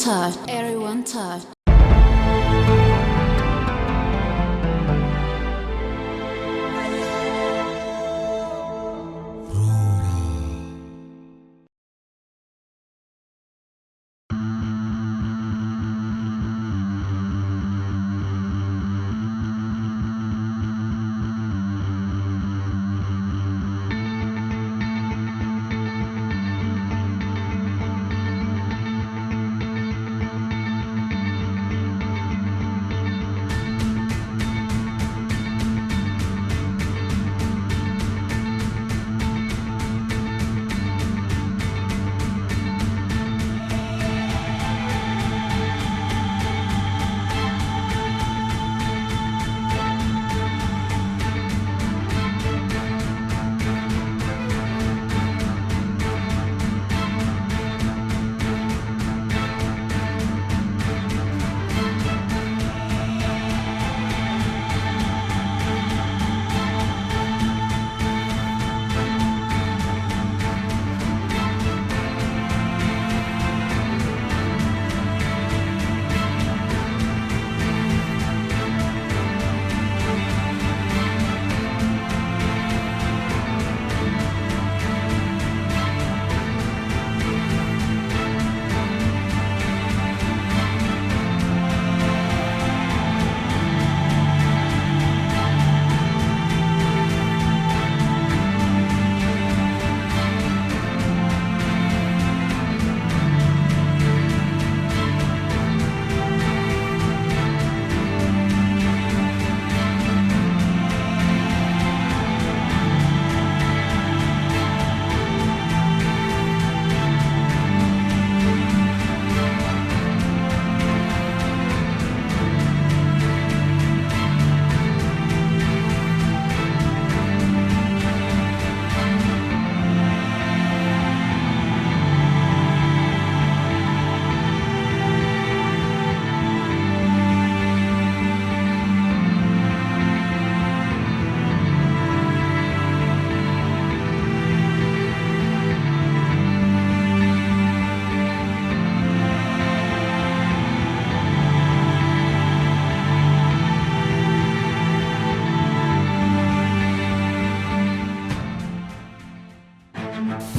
Touch. Everyone touch.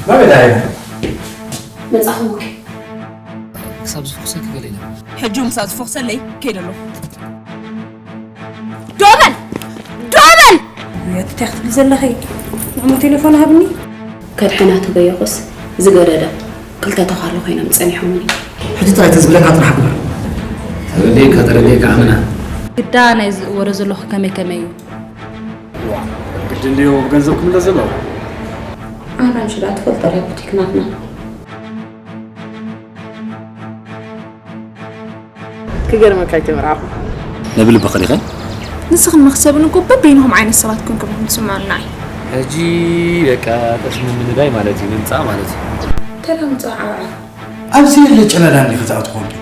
ናበይ ደኣ? መጻኹ። ክሳብ ዝፍኹሰኪ ገለ ኢለ። ሕጂ እውን ክሳብ ዝፍኹሰለይ ከይደ ኣለኹ። ዶ በል! ዶ በል! ውያት፣ እንታይ ክትብሊ ዘለኺ? ንዕሞ ቴሌፎን ሃብኒ። ከድሕና ተበየኹስ ዝገደደ ክልተ ተዃሉ ኮይኖም ጸኒሖምኒ። ሕጂ ጥራይ እቲ ዝብለካ ጥራሕ ግበር። ተረዲእካ፣ ተረዲእካ ኣመና። ግዳ ናይ ዝእወሮ ዘለኹ ከመይ ከመይ እዩ? ዋ፣ ግዲ እንድዮ ብገንዘብ ክምለስ ዘለዎ። ኣነ እንሽዳ ትፈልጦ ዲያ ቡቲክ ናትና። ክገርመካ ኣይተመርዓኹ። ነብልቢ ኸዲኸ? ንስኽን መኽሰብን እኮ በበይንኹም ዓይነት ሰባት ኮንኩም ኢኹም ትስምዑና። ሕጂ በቃ ጠስሚ ምንዳይ ማለት እዩ፣ ምምጻእ ማለት እዩ። ተራ ምጽዋዕ ዓብዓ። ኣብዚ የለ ጨለላ እንዲኺ ዝኣትኹ እንዲ።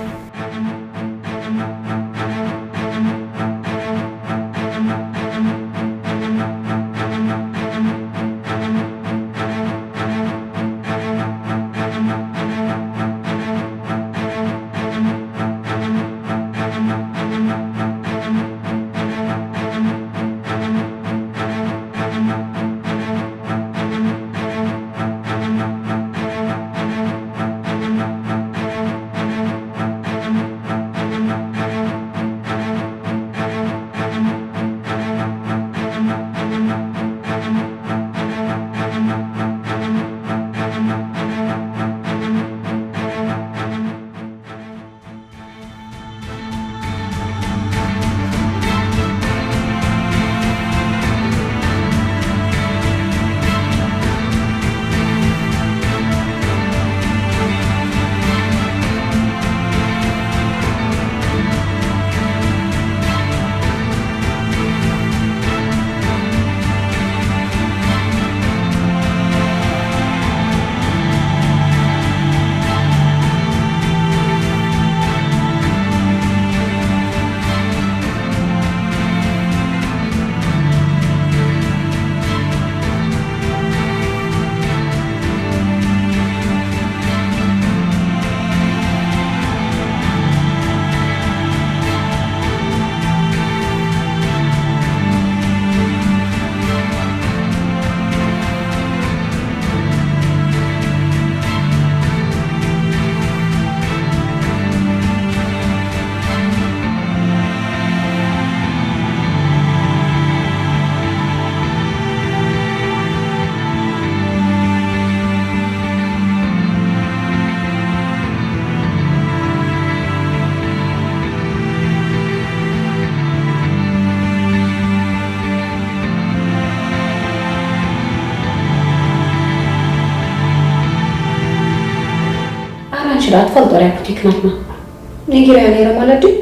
ትፈልጦ ርያ ቡቲክ ናትና ነጊራ ነይረ ማለት ድዩ?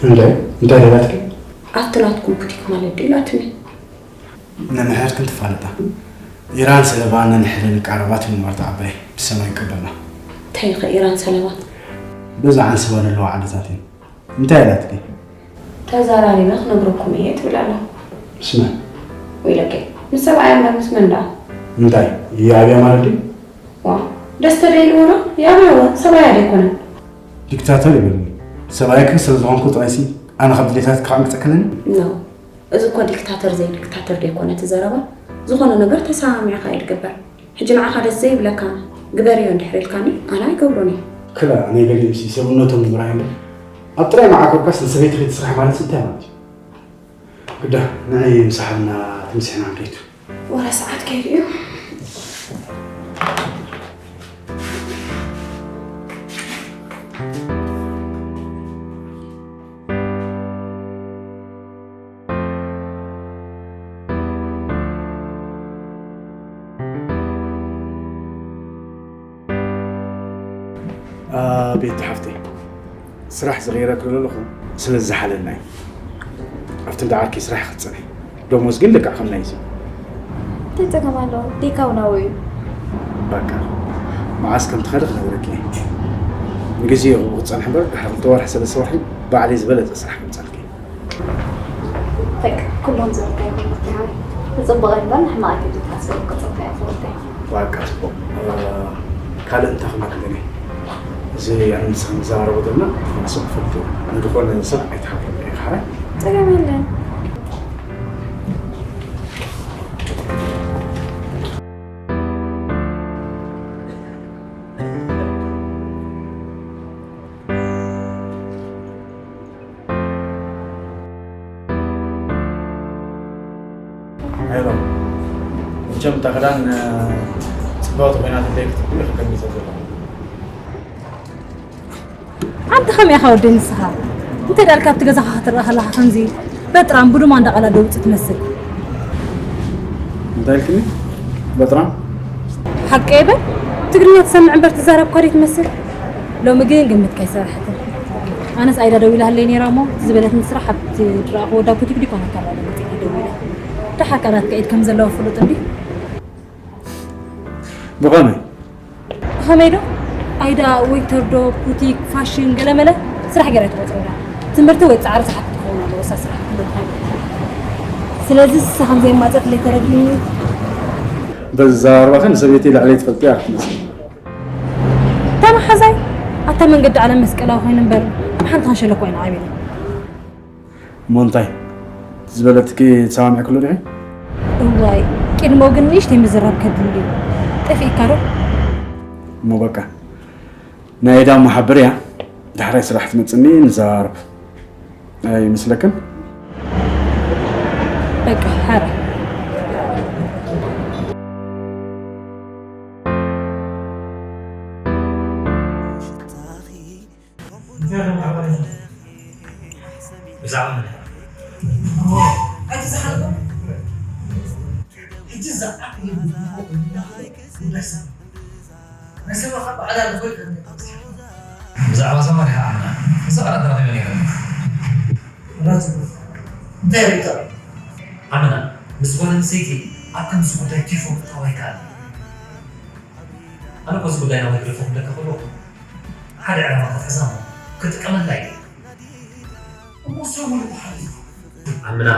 እንደ እንታይ ደላትኪ? ኣብቲ ናትኩም ቡቲክ ማለት ድዩ ኢላትኒ። ንንሕርክን ትፋለጣ። ኢራን ሰለባ ነንሕለ ንቃረባት እዩ ነበርታ ዓባይ ብሰማይ ይቀበልና። እንታይ ኢኸ ኢራን ሰለባ? በዛ ዓንሰባ ዘለዋ ዓድታት እዩ። እንታይ ኢላትኪ? ተዛራሪበ ክነግረኩም እየ ትብል ኣላ። ምስ መን? ወይለከ ምስ ሰብኣያ እምበር ምስ መን ደኣ? እንታይ ይኣብያ ማለት ድዩ? ዋ ደስተ ደይልዎ ዶ? ይኣብያ እወ ሰብኣያ ደይኮነን። ዲክታተር ይብልኒ። ሰብኣይኪ ስለ ዝኾንኩ ጥራይሲ ኣነ ካብ ድሌታትኪ ከዕምፅ ክእለኒ? No። እዚ እኮ ዲክታተር ዘይዲክታተር ደይኮነ እቲ ዘረባ። ዝኾነ ነገር ተሰማሚዕኻ እዩ ዝግበር። ሕጂ ንዓኻ ደስ ዘይብለካ ግበርዮ እንድሕር ኢልካኒ ኣነ ኣይገብሮን እየ። ክላ ናይ ገሊኦም ሲ ሰብነቶም ምርኣይ እምበር ኣብ ጥራይ መዓኮርካስ ንሰበይቲ ከይትስራሕ ማለት እንታይ ማለት እዩ? ግዳ ንዓይ ምሳሓብና ትምስሕና ክንከይቱ። ወረ ሰዓት ከይዱ እዩ። ኣቤት ሓፍተይ፣ ስራሕ ዝቕይረክሉ ዘለኹ ስለ ዝሓለልና እዩ። ኣብቲ እንዳ ዓርኪ ስራሕ ክትጸንሒ፣ ደሞዝ ግን ልክዕ ከም ናይዚ። እንታይ ጸገም ኣለዎ? ዲካው ናበይ እዩ? በቃ መዓስ ከም ትኸዲ ክነግረኪ እየ። ንግዜኡ ክጸንሕ እምበር ድሕሪ ክልተ ወርሒ ሰለስተ ወርሒ ባዕለይ ዝበለጸ ስራሕ ከምጸልኪ። በቃ ኩሎም ዝርዳይ ይኹን። ንጽቡቕ እምበር ንሕማቕ ኣይትብል፣ ሓስበ ክጽበ እየ ክወደይ። ዋቃ ጽቡቕ። ካልእ እንታይ ክመክለኒ? እዚ ኣነ ንስኻ ንዘራረቦ ዘለና ዝኾነ ሰብ ክፈልጥ እዩ። ንዝኾነ ሰብ ኣይትሓብረሉ ኢኻ። ሓራይ? ጸገም የለን። ሄሎ፣ መቸም እታ ክዳን ጽብቕቲ ኮይናትለይ ክትብል ኢኺ ከሚዘ ዘለኹ። ኣንተ ከመይ ኢኻ ወደይ ንስኻ? እንተ ደኣ ኢልካ ኣብቲ ገዛኻ ክትረኣ ከለኻ ከምዚ በጥራም ብዱማ እንዳቐላ ደውጽ ትመስል። እንታይ ኢልክኒ? በጥራም? ሓቀይ በል ትግርኛ ትሰምዕ እምበር ትዛረብ እኳ ደይ ትመስል። ሎሚ ግን ግምትካ ኣይሰራሕትን። ኣነስ ኣይዳ ደዊላትለይ ነይራ እሞ እቲ ዝበለትኒ ስራሕ ኣብቲ ዝረኣኹዎ ወዳ ቡቲክ ዲኮን ኣካባቢ መጺኤ ደዊለ። ደሓር ከኣ ናትካ ኢድ ከም ዘለዎ ፍሉጥ እንድዩ። ብኸመይ? ብኸመይ ዶ? ኣይዳ ዌይተር ዶ ቡቲክ ፋሽን ገለመለ ስራሕ ገይራ ኣይትቆጽሮ እያ። ትምህርቲ ወይ ጻዕሪ ዝሓትት ክኸውን ኣለዎ እሳ ስራሕ ክትህሉ ትኽእል። ስለዚ ንሳ ከም ዘየማጸትለይ ተረዲእኒ እዩ። በዚ ዘራርባኺ ንሰበይተይ ልዕለይ ትፈልጥያ ክትመስሊ። እታ መሓዛይ ኣታ መንገዲ ዓለም መስቀላዊ ኮይኑ እምበር ብሓንቲ ክንሸለኮ ኣይንዓብየን። እሞ እንታይ ዝበለትኪ ተሰማሚዕክሉ ዲኺ? እዋይ ቅድሞ ግን ንእሽተይ ምዝራብ ከድሊ እዩ። ጠፊእካ ዶ? እሞ በቃ ናይ ዕዳ መሓብር እያ። ዳሕራይ ስራሕ ትመፅኒ ንዘራረብ ኣይመስለክን? በቃ ሓራ ብዛዕባ መን? ኣይተዝሓልኩም። ሕጂ እዛ ዓቕሊ ጉዳይ ሰብ። ናይ ሰብ ረኻ ባዕላ ንኽእል ከም ዘይትብዝሓ። ብዛዕባ ሰማርያ ኣምና፣ ንሳ ቃላት ተራኺበ ነይረን። ራሱ እንታይ ሪኢቶ? ኣምና፣ ምስ ጓል ኣንስተይቲ ኣብ ከምዚ ጉዳይ ቲፎ ምእታው ኣይከኣልን። ኣነ እኮ እዚ ጉዳይ ናባይ ክልፎ ክብለካ ከለኹ፣ ሓደ ዕላማ ክትሕዛ እሞ ክጥቀመላ እየ። እሞ ሰሙን እኮ ሓሊፉ። ኣምና፣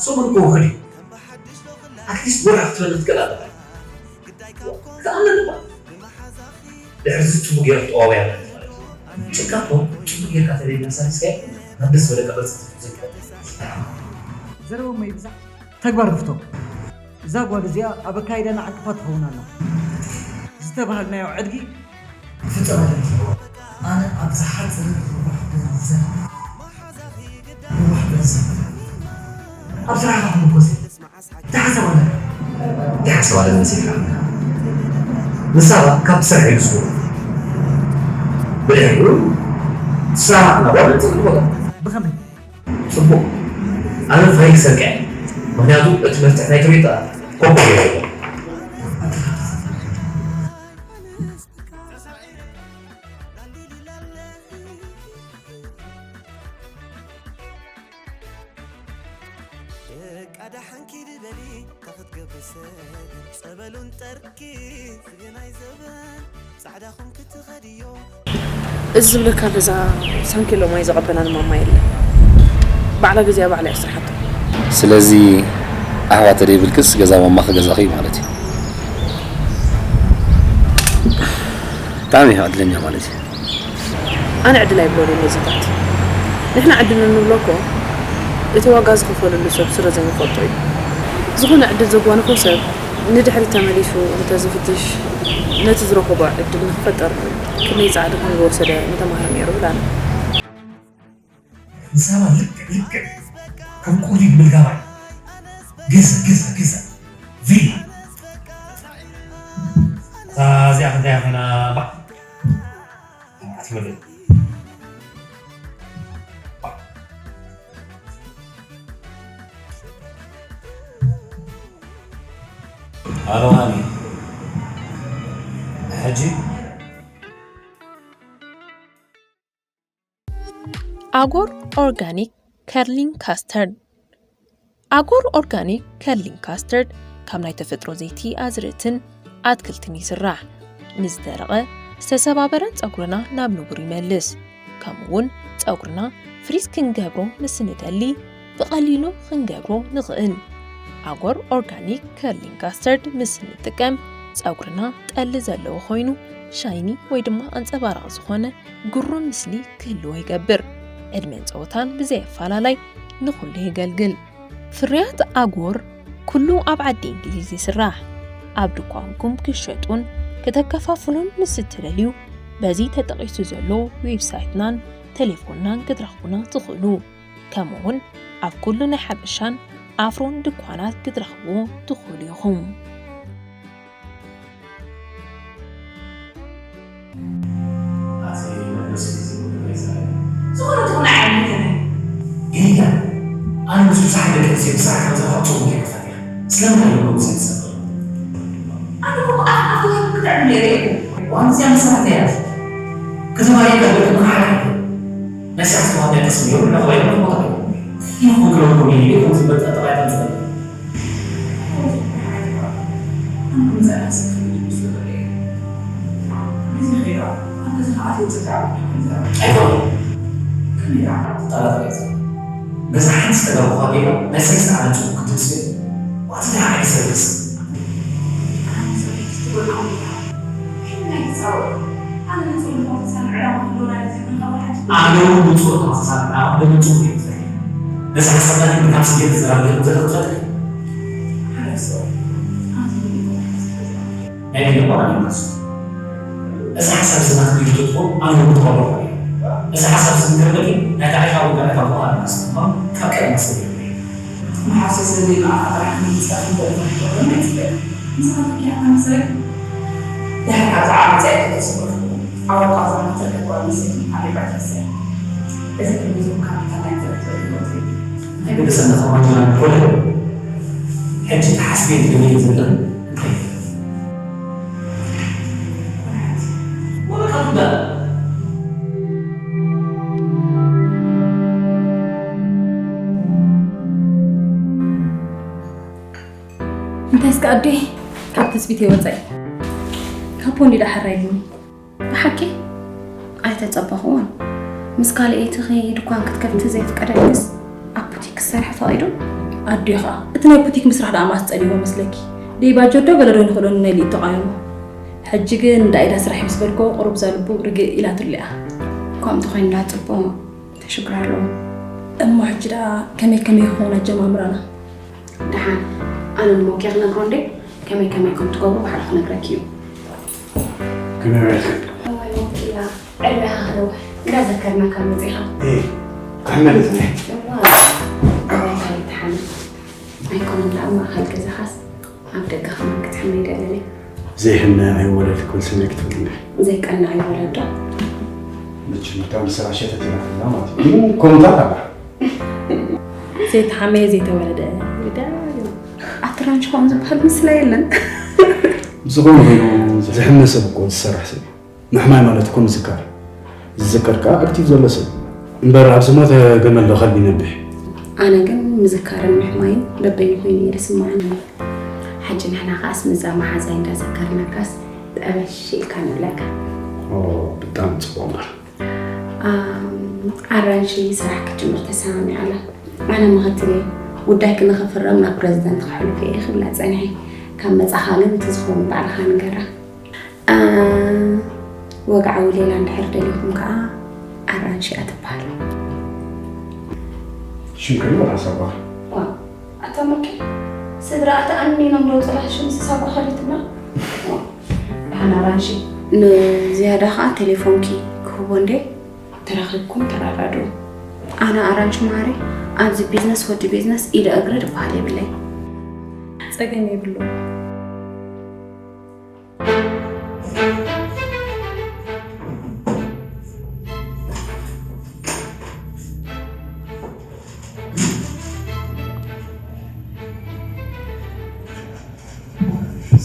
ሰሙን እኮ ውሑድ እዩ። ኣትሊስት ወርሒ ክትበልዕ ትኽእል ኣለኻ። ክትኣምነኒ እባ። ድሕሪ እዚ ጽቡቕ ጌረ ክጠዋውያ ኣለኒ ማለት እዩ። ጭቃ እኮ ጽቡቕ ጌርካ ተደይመሳሊስካዮ ናብ ደስ ዝበለካ ቅርጺ ክትሕዞ ይከኣል። ዘረባ እሞ ይብዛሕ፣ ተግባር ንፍቶ። እዛ ጓል እዚኣ ኣብ ኣካይዳና ዕንቅፋት ትኸውን ኣላ። ዝተባሃልናዮ ዕድጊ ክፍጸም ኣለዎ። ኣነ ኣብ ዝሓጽር ርዋሕ ገንዘብ፣ ርዋሕ ገንዘብ ኣብ ስራሕኻ ክምርኮስ እየ። እንታይ ሓሳብ ኣለካ? እንታይ ሓሳብ ኣለኒ መሲልካ? ንሳ ካብ ስራሕ ኢሉ ዝገብሮ። ብድሕሪኡ ትሰማማዕና ጓል ኣንስተይቲ ቦታ። ብኸመይ? ጽቡቕ። ኣነ ፋይል ክሰርቅ እየ። ምኽንያቱ እቲ መፍትሕ ናይ ክሪጣ ኮኮ ገይሩ። እዚ ዝብለካ ገዛ ሳንኪሎ ማይ ዘቐበላ ንማማ የለ። ባዕላ ገዚኣ ባዕላ እያ ስርሓቶ። ስለዚ ኣሕዋት ተደይብልክስ ገዛ ማማ ክገዛኺ እዩ ማለት እዩ። ብጣዕሚ ኢኻ ዕድለኛ ማለት እዩ። ኣነ ዕድል ኣይብሎን ነዚታት። ንሕና ዕድል እንብሎ እኮ እቲ ዋጋ ዝኸፈለሉ ሰብ ስለ ዘይንፈልጦ እዩ። ዝኾነ ዕድል ዘጓነፎ ሰብ ንድሕሪት ተመሊሱ እንተዝፍትሽ ነቲ ዝረኸቦ ዕድል ንክፈጠር ክንደይ ጻዕሪ ከም ዝወሰደ ምተማህረ ነይሩ ይብል ኣሎ። ንሳባ ልክዕ ልክዕ ከም ቁሪ ምልጋባ እዩ። ገዛ ገዛ ገዛ ቪላ። እዛ እዚኣ ክንደይ ኮይና ባዕ ባዕ ትበል። ኣረዋኒ ሕጂ ኣጎር ኦርጋኒክ ከርሊንግ ካስተርድ። ኣጎር ኦርጋኒክ ከርሊንግ ካስተርድ ካብ ናይ ተፈጥሮ ዘይቲ ኣዝርእትን ኣትክልትን ይስራሕ። ንዝደረቐ ዝተሰባበረን ጸጉርና ናብ ንቡር ይመልስ። ከምኡ እውን ጸጉርና ፍሪዝ ክንገብሮ ምስ ንደሊ ብቐሊሉ ክንገብሮ ንኽእል። ኣጎር ኦርጋኒክ ከርሊንግ ካስተርድ ምስ ንጥቀም ጸጉርና ጠሊ ዘለዎ ኮይኑ ሻይኒ ወይ ድማ ኣንጸባራቒ ዝኾነ ግሩም ምስሊ ክህልዎ ይገብር። ዕድመን ጸወታን ብዘይ ኣፈላላይ ንኹሉ የገልግል። ፍርያት ኣጎር ኩሉ ኣብ ዓዲ እንግሊዝ ይስራሕ። ኣብ ድኳንኩም ክሸጡን ከተከፋፍሉን ምስ እትደልዩ በዚ ተጠቒሱ ዘሎ ዌብሳይትናን ቴሌፎንናን ክትረኽቡና ትኽእሉ። ከምኡውን ኣብ ኩሉ ናይ ሓበሻን ኣፍሮን ድኳናት ክትረኽብዎ ትኽእሉ ኢኹም። ዝኾነ ትኹን ዓይነት ጌጋ ኣነ ምስ ብዙሓት ደቂ ኣንስትዮ ክሰርሕ ከም ዝረኸብኩ ጽቡቕ ጌርካ ፈቲኻ። ስለምንታይ ኢሎም ከምኡ ዝብል ዝሰብር? ኣነ እኮ ብኣፍ ኣፍካ ክትዕብድ ነይረ እየ። ዋን እዚኣ መሳርሕቲ እያ። ከተማ ይቀበል ከም ሓቂ ናይ ስራሕ ዝተዋህበ ቅስም ይሁን ለኽባይ ነው ቦታ ነው። ይህ ቁጥር እኮ ነው ይሄ ነው ዝበጣ ጠባይ ተንጸል። ኣይኮነ። ከመይ ደኣ? ተጠራጠረ። ገዛ ሓንቲ ዝተጋብኹዋ ጌጋ ናይ ሰለስተ ዓመት ጽቡቕ ክትምስል። ዋት ደኣ ዓይነት ሰርቪስ? ኣነ እውን ብንጹር ተመሳሳሊ ዕላማ ደመንጽኡ እየ ዝፈትሕ። ነዚ ሓሳብ ናተይ ብናብ ስደት ዘራግብ ዘሎ ክፈጥር እየ። ናይ ገለ በዓል ይመልሱ። እዚ ሓሳብ እዚ ናትኩም እዩ ትጥቕሙ፣ ኣነ እውን ተቐበልኩ እየ። እዚ ሓሳብ እዚ ዝገርመኪ ናይ ታሪኻዊ ኣጋጣሚ በዓል ይመልሱ ምዃኑ ካብ ቀደም ኣስተብሂለ እየ። መሓፍሰ ሰብ ዘይመኣኻ ጥራሕ ንህንጻ ክንደርፍ ኣይትገብርን ኣይትበል። ንስኻ ተኪያካ ምስረይ ድሕሪ ካብዚ ዓመጻ እየ ተተሰወርኩ። ኣውሮጳ ዘመን ትርከብ ጓል ኣንስተይቲ ኣሜሪካ ትሕሰ። እዚ ኩሉ ዝህብ ካፒታል ናይ ዘረክበሉ ህይወት እዩ። እንታይ ገደሰና ካብ ማንጀራ ንኮለ? ሕጂ ተሓስበ ትገብሪ ዘለኺ እንታይ እዩ? እንታይ እስከ ኣዴ ካብ ትጽቢተይ ወጻኢ ካብ ፖንዲ ደኣ ሕራይ ኢሉኒ። ብሓቂ ኣይተጸበኹዎን። ምስ ካልኣይትኺ ድኳን ክትከፍቲ ዘየፍቀደልክስ ኣብ ቡቲክ ክትሰርሒ ፈቒዱ? ኣዴ ኸኣ እቲ ናይ ቡቲክ ምስራሕ ደኣ መኣስ ጸሊእዎ መስለኪ? ደይ ባጀት ዶ ገለ ዶ ንኽእሎ ንናይ ሊኢድ ተቓየሞ። ሕጂ ግን እንዳ ኢዳ ስራሕ ምስ በልክዎ ቁሩብ እዛ ልቡ ርግእ ኢላትሉ እያ። ከምኡ እንተኾይኑ ደኣ ጽቡቕ። ተሽግር ኣለዎ። እሞ ሕጂ ደኣ ከመይ ከመይ ክኸውን ኣጀማምራና? ደሓን ኣነ ንሞኬ ክነግሮ እንዴ ከመይ ከመይ ከም ትገብሩ ባዕሉ ክነግረኪ እዩ። ከመይ ውዒልክን? እዋይ ሞኪላ ዕድመኻ ክነውሕ እንዳዘከርናካ መጺኻ። እየ ክሕመል እየ ዝኒሀ። እዋ ኣባይካ ይተሓመ ኣይኮነን ደኣ ማእኸል ገዛኻስ ኣብ ደገ ከማን ክትሕመ ይደልን እየ። ዘይሕመ ኣይወለድ ክብል ስምዒ ክትፈጥር እንዲኺ። ዘይቀንዕ ኣይወለድ ዶ? መቸም እታ ንስኻ ሸተት ኢላ ትብላ ማለት እዩ። እሞ ከምኡታት ኣላ። ዘይተሓመየ ዘይተወለደ ይዳሉ። ኣቲ ራንች ከምኡ ዝበሃል ምስላ የለን። ብዝኾነ ኮይኑ ዝሕመ ሰብ እኮ ዝሰርሕ ሰብ እዩ። ምሕማይ ማለት እኮ ምዝካር። ዝዝከር ከኣ ኣክቲቭ ዘሎ ሰብ። እምበር ኣብ ዝሞተ ገመል ዶ ከልቢ ይነብሕ? ኣነ ግን ምዝካርን ምሕማይን በበይኑ ኮይኑ እየ ዝስምዓኒ። ሕጂ ንሕና ከኣስ ምዛ መሓዛይ እንዳዘከርናካስ ጠበሽ ኢልካ ንብለካ። ብጣዕሚ ፅቡቅ እምበር። ኣራንሺ ስራሕ ክትጅምር ተሰማሚዓ ኣላ። ኣነ ምኽትል እየ። ጉዳይኪ ንኽፍረም ናብ ፕረዚደንት ከሕልፎ እየ ክብላ ጸኒሐ። ካብ መጻኻ ግን እቲ ዝኸውን ባዕልኻ ንገራ። ወግዓዊ ሌላ እንድሕር ደሊኹም ከኣ ኣራንሺ እያ ትበሃል። ሽምከይ ወላ ሳጓ? ዋው ኣታ መኪ ስድራ ኣተኣኒኖም ዶ ጽባሕ ሽምሲ ሳጓ ከሊትና? ደሓን ኣራንሺ። ንዝያዳ ከኣ ቴሌፎንኪ ክህቦ እንዴ? ተራኺብኩም ተረዳድኡ። ኣነ ኣራንሺ ማሪ ኣብዚ ቢዝነስ ወዲ ቢዝነስ ኢደ እግሪ ድበሃል የብለይ። ጸገም የብሉን።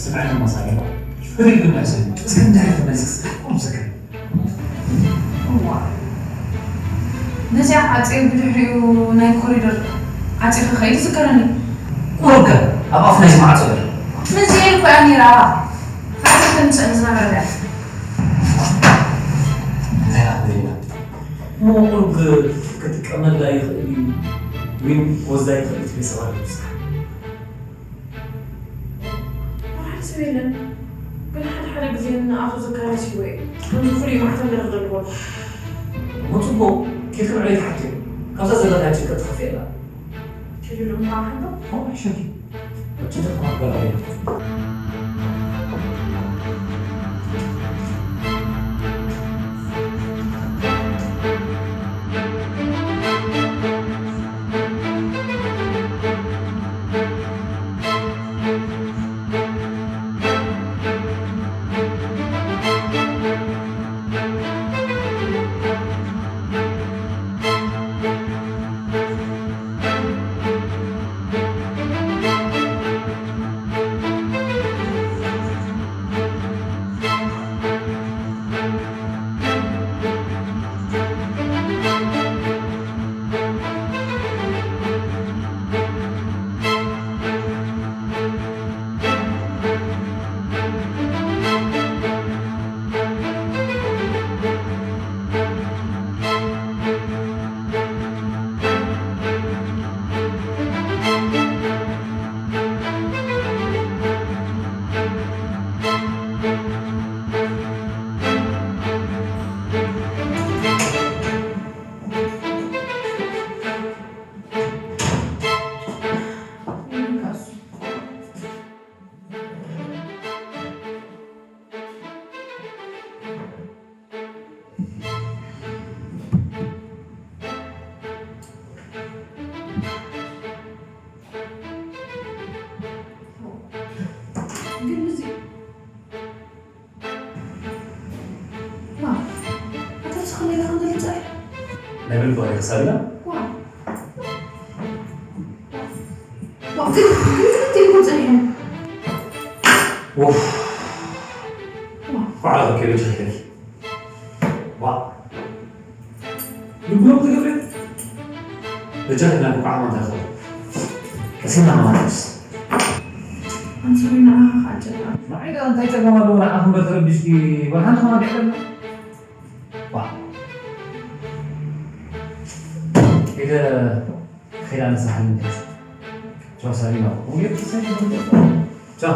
ስምዐኒ ማሳያ፣ ፍርይ ግን ኣይሰምዕ። እስከ እንታይ ተመልስ? ቁም ስከ። እዋ። ነዚኣ ዓጽየ ብድሕሪኡ ናይ ኮሪደር ዓጺኻ ከይድ ዝከረኒ። ቁርገ ኣብ ኣፍ ናይዚ ማዕጾ እያ። ምንዚኤ እኮ እያ ነይራ። ሓንቲ ከምፅእን ዝነበረ እያ። እንታይ ኣኽሊልና? እሞ ቁርግ ክጥቀመላ ይኽእል እዩ ወይ ክወስዳ ይኽእል እዩ ትብል ሰብ ኣሎ እስከ? ሓደ ሰብ የለን። ግን ሓደ ሓደ ግዜ ንኣቶ ዘካርያስ ይወ ከምዚ ፍሉይ ማሕተም ገለ ክደልዎ። እሞ ፅቡቕ፣ ኬድኩም ዕቤት ሓትዮ። ካብዛ ዘለካያ ጭንቀት ትኸፍእ እያ። ኬዱ ድማ ሓንቶ ከምኡ ይሸኪ። እጭ ተማገር ኣይደለም። ኣታ ንስኻ ሜዳ ከም ዘሎ ጸኒሑ። ናይ መን ፍቕሪ ክሳብ ኢላ? ዋ። ዋ፣ ግን ግን ክልቲኡ እኮ ጸኒሑ። ኡፍ። ኳዕላ ከኪሉ ጀሂለኪ። ዋ። ልብሎም ትገብሪ። በጃ ከና ኳዕላ እንታይ ኸው። ቀሲና ማለትስ። ኣንሶሪ ንዓኻ ከኣ ጨና። ንዓይ ደኣ እንታይ ጸገም ኣለዎ ንዓኹም በር ተረቢሽኪ ወላ ሓንቲ ኸማን ይዕለና። ዋ። ኢደ ኺዳ ንስሓ ንምለስ። ቻው ሳሚና። ውየት ተሰኒ። ቻው።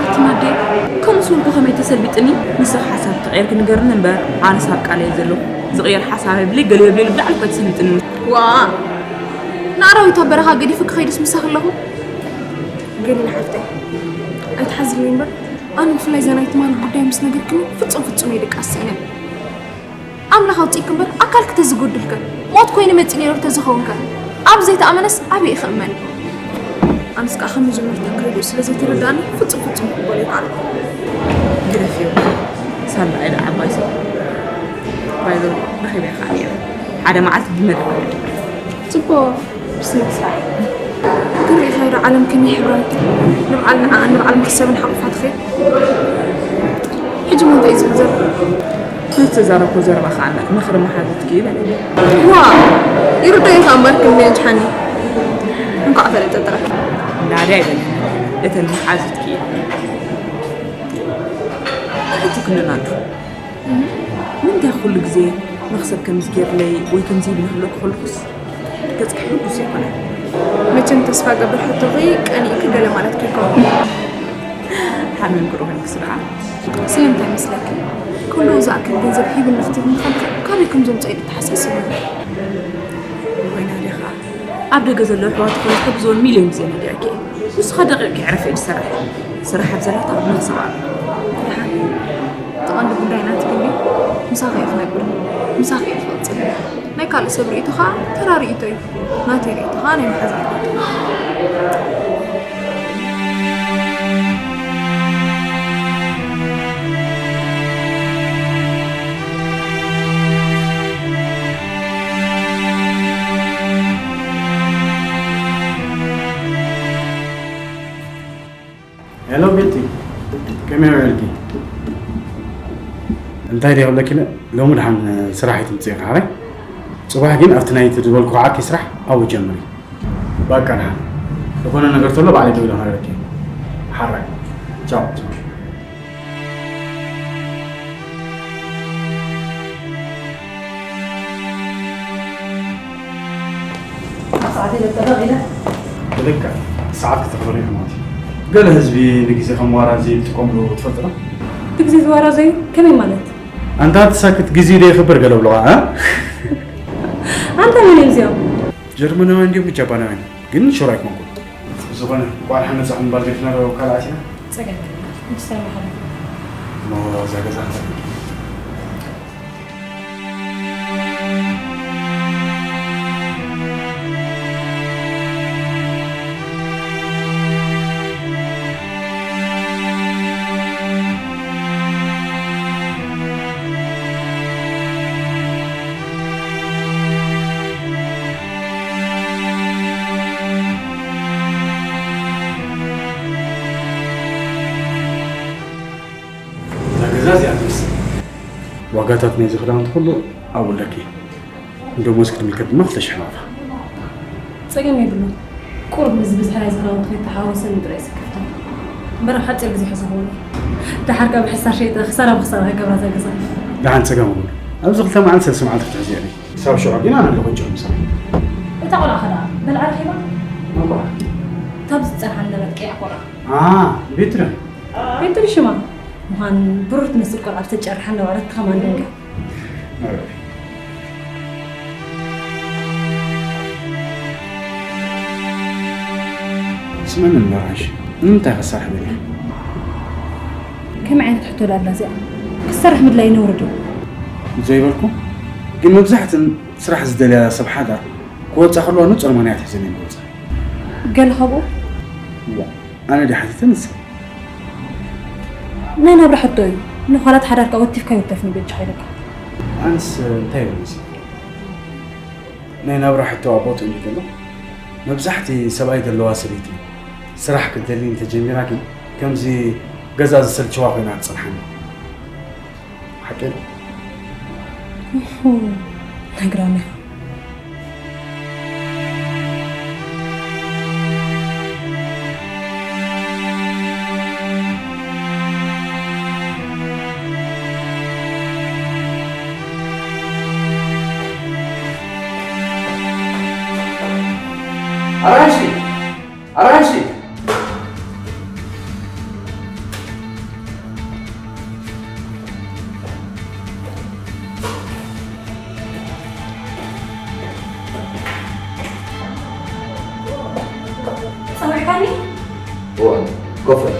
ኣቲ ማዴ፣ ከምኡ ስብልኩ ከመይ ተሰልቢጥኒ? ንስኺ ሓሳብ ተቐይርኪ ንገርኒ እምበር፣ ኣነስ ኣብ ቃለይ ዘለኹ። ዝቕየር ሓሳብ የብለይ፣ ገለ የብለይ፣ ብላዕሊ እኳ ተሰልቢጥኒ። ዋ! ንኣራዊት ኣብ በረኻ ገዲፉ ክኸይድስ ምሳኺ ኣለኹ? ገሊላ ሓፍተይ፣ ኣይትሓዝኒ እምበር፣ ኣነ ብፍላይ እዛ ናይ ትማሊ ጉዳይ ምስ ነገርክኒ፣ ፍጹም ፍጹም እየ ድቃስ ስኢነ። ኣምላኽ ኣውጺእኪ እምበር ኣካልኪ ተዝጎድልከ፣ ሞት ኮይኑ መጺኡ ነይሩ ተዝኸውንከ፣ ኣብ ዘይተኣመነስ ኣበይ ክእመን? ኣነስ ከኣ ከም መጀመርታ ክሪኡ ስለ ዘይተረድኣኒ ፍጹም ፍጹም ክቕበሎ ኣይከኣልኩ። ግደፍዮ፣ ሳላ ኢለ ዓባይ ሰብ ባይዘው ረኺበ ከኣ ነይረ። ሓደ መዓልቲ ብመደብ ክወድእ። ጽቡቕ፣ ብስነ ስርዓት። ክርኢ ኸይዳ ዓለም ከመይ ሕብራዊት፣ ንብዓል ንዓኣ ንብዓል መሕሰብን ሓቑፋ ትኸይድ። ሕጂ ሞ እንታይ እዩ ዝብል ዘሎ? ዝተዛረብኮ ዘረባ ከዓ ኣላ፣ ምኽሪ መሓዙትኪ ይበለኒ። ዋ፣ ይርዶ እዩ ከዓ እምበር ክንደይ እንጭሓኒ። እንኳዕ ፈለጠ ጥራሕ። ናዲ ኣይበለኒ፣ እተን መሓዙትኪ ይበለኒ። ሕጂ ክነናዱ። ንምንታይ ኩሉ ግዜ መኽሰብ ከምዚ ገይርለይ ወይ ከምዚ ይብል ክብለኪ ከለኹስ ገጽኪ ሕጉስ ኣይኮነን። መቸም ተስፋ ገብር ሕቶኺ ቀኒእኪ ገለ ማለት ከይኮን። ሓሚምኪ ዶ ኮይንኪ ስድዓ? ስለምንታይ መስለኪ? ኩሉ ዝኣክል ገንዘብ ሂብኒ ክትብልኒ ከለኺ ካበይ ከም ዘምጽኦ ኢለ ተሓሳሲበኒ። ወይና ዲኻ? ኣብ ደገ ዘለዉ ኣሕዋት ክሕግዝወን ሚልዮን ግዜ ነጊረኪ እየ። ንስኻ ደቂቕኪ ዕረፊ ኢድ ሰራሕ። ስራሕ ኣብ ዘላታ ኣብ መኽሰብ ኣሎ። ደሓን። እቲ ቀንዲ ጉዳይ ናትኪ ድዩ? ምሳኺ እየ ክነብር። ምሳኺ እየ ክቕጽል። ናይ ካልእ ሰብ ርእይቶ ኸኣ ተራ ርእይቶ እዩ። ናተይ ርእይቶ ኸኣ ናይ መሓዛይ ርእይቶ። ሄሎ ቤቲ፣ ከመይ ውዒልኪ? እንታይ ድየ ክብለኪ ኢለ፣ ሎሚ ደሓን ስራሕ ኣይትምፅኢ ኢኻ ሓራይ? ፅባሕ ግን ኣብቲ ናይቲ ዝበልኩ ከዓ ስራሕ ኣብኡ ጀምሪ። ባቃ ደሓን፣ ዝኾነ ነገር ተሎ ባዕለይ ደው ኢለ ክነግረኪ እየ። ሓራይ፣ ቻው። ኣብ ሰዓተይ መጠበቕ ኢለ። ብልክዕ ሰዓት ክተኽብሪ ኢኺ ማለት እዩ። ገለ ህዝቢ ንግዜ ከም ዋራ ዘይጥቀምሉ ትፈልጢ ዶ? ብግዜ ዝዋራዘዩ ከመይ ማለት? ኣንታ ኣቲ ሳክት ግዜ ዶ የኽብር ገለ ብለዋ እ? ኣንታ መን እዮም እዚኦም? ጀርመናውያን ድዮም ጃፓናውያን ግን ሹር ኣይኮንኩን። ብዝኾነ እንቋዕ ደሓን መጻኹም ባልደፊና ዶ ካልኣት ኢና? ጸገም የለን። እንስታይ መሓሪ። እሞ እዛ ገዛ እዛ ገዛ እዚኣ ትመስል። ዋጋታት ናይዚ ክዳውንቲ ኩሉ ኣብኡ ኣለኪ። ንደሞዝ ክትምልከት ድማ ክልተ ሽሕ ናቕፋ። ጸገም የብሉን። ቁሩብ ምስ ብዝሒ ናይዚ ክዳውንቲ ከይተሓዋወሰኒ ጥራይ ስክፍታ። እምበር ኣብ ሓጺር ግዜ ሕዚ ክኸውን እዩ። ደሓር ከኣ ብሕሳር ሸይጠ ክሳራ ብክሳራ ከይገብራ እዛ ገዛ። ደሓን ጸገም የብሉን። ኣብዚ ክልተ መዓልቲ ሰለስተ መዓልቲ ክትሕዝዮ ኢኺ። ክሳብ ሽዑ ግን ኣነ ኣለኹ ጭዑ ምሳኺ። እታ ቆልዓ ከ ደኣ በልዓ ረኺባ? መን ቆልዓ? እታ ኣብዚ ትጸንሓ ዝነበረት ቀያሕ ቆልዓ። ኣሃ፣ ቤትሪ። ቤትሪ ሽማ ምዃን ብሩር ትመስል ቆልዓ ዝተጨርሓ እናበለት ከማን ደንጋ። ስመን እምበር ሓሽ ንምንታይ ክሰርሕ ደሊኻ? ከመይ ዓይነት ሕቶ ደኣ ኣላ እዚኣ? ክሰርሕ ምድላይ ነውሪ ድዩ? ዘይበልኩ ግን መብዛሕትን ስራሕ ዝደልያ ሰብ ሓዳር ክወፃ ከለዋ ንፁር ምኽንያት ሒዘን እየን ዝወፃ። ገለ ካብኡ? እዋ ኣነ ድየ ሓቲተ ንሳ? ናይ ናብራ ሕቶ እዩ። ንዃላት ሓዳርካ ወቲፍካ ይወተፍኒ በጃኻ ኢለካ። ኣንስ እንታይ ይብል መሲልካ? ናይ ናብራ ሕቶ ኣብ ቦትኡ እንድዩ ዘሎ። መብዛሕቲ ሰብኣይ ዘለዋ ሰበይቲ ስራሕ ክትደሊ እንተጀሚራ ግን ከምዚ ገዛ ዝሰልችዋ ኮይና ትጸንሓኒ። ሓቂ ዶ? ነግራም ኢኻ። ኣራንሺ! ኣራንሺ! ጸዊዕካኒ? እወ፣ ኮፍ በል።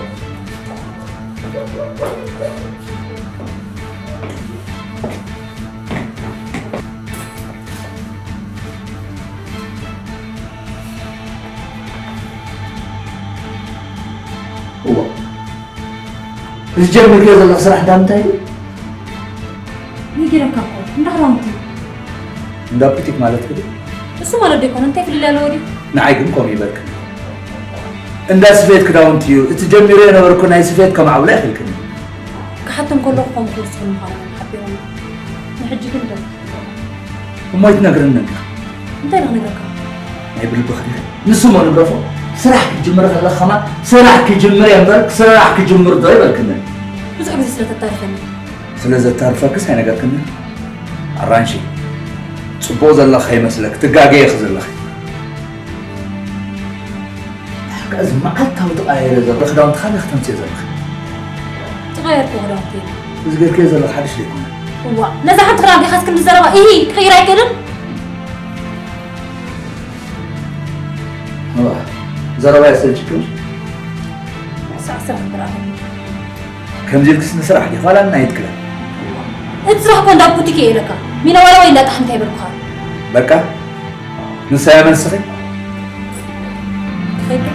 እዋ። እዚ ጀሚርክዮ ዘለኺ ስራሕ እንዳ ምንታይ እዩ? ነጊረካ እኮ፣ እንዳ ክዳውንቲ። እንዳ ቡቲክ ማለት ክዲ? እሱ ማለት ዶ ይኮን? እንታይ ፍልልይ ኣለዎ ድዩ? ንዓይ ግን ከምኡ ይበልክኒ። እንዳ ስፌት ክዳውንቲ እዩ እቲ ጀሚሩ የነበርኩ ናይ ስፌት ከማዕብሎ ይኽልክኒ። ክሓቶም ከለኹ ከም ክወስኹ ምዃኖም ሓቢሮም። ንሕጂ ግን ደው። እሞ ኣይትነግርንን ዲኻ? እንታይ ዶ ክነግረካ? ናይ ብልቢ ኸዲኸ ንሱ እሞ ንግረፎ። ስራሕ ክጅምር ከለኻ ኸማ ስራሕ ክጅምር እየ እምበር ስራሕ ክጅምር ዶ ይበልክንን? ብዙሕ ግዜ ስለ ተታርፈኒ። ስለ ዘታርፈክስ ኣይነገርክንን? ኣራንሺ፣ ጽቡቕ ዘለኻ ይመስለክ፣ ትጋገ ኢኺ ዘለኺ። እዚ መዓልታዊ ተቐያየረ ዘሎ ክዳውንቲ ካበይ ክተምጽኦ ዘለኺ? ዝቐየርኩ ክዳውንቲ። እዚ ገርክዮ ዘለኺ ሓድሽ ዘይኮነ። እዋ፣ ነዛ ሓንቲ ክዳን ዲኻስ ክንዲ ዘረባ፣ ኢሂ፣ ክቕይር ኣይክእልን? እዋ፣ ዘረባ የሰልችክን? ሳዕ ስራሕ ጥራሕ። ከምዚ ኢልክስ ንስራሕ ዲኺ ዋላ እናየትክለ? እቲ ስራሕ እኮ እንዳ ቡቲክ እየ ኢለካ። ሚነ ዋላ ወይ እንዳ ጣሕንቲ ኣይበልኩኻ። በቃ፣ ንሳ እያ መልስኺ? ትኸይድ?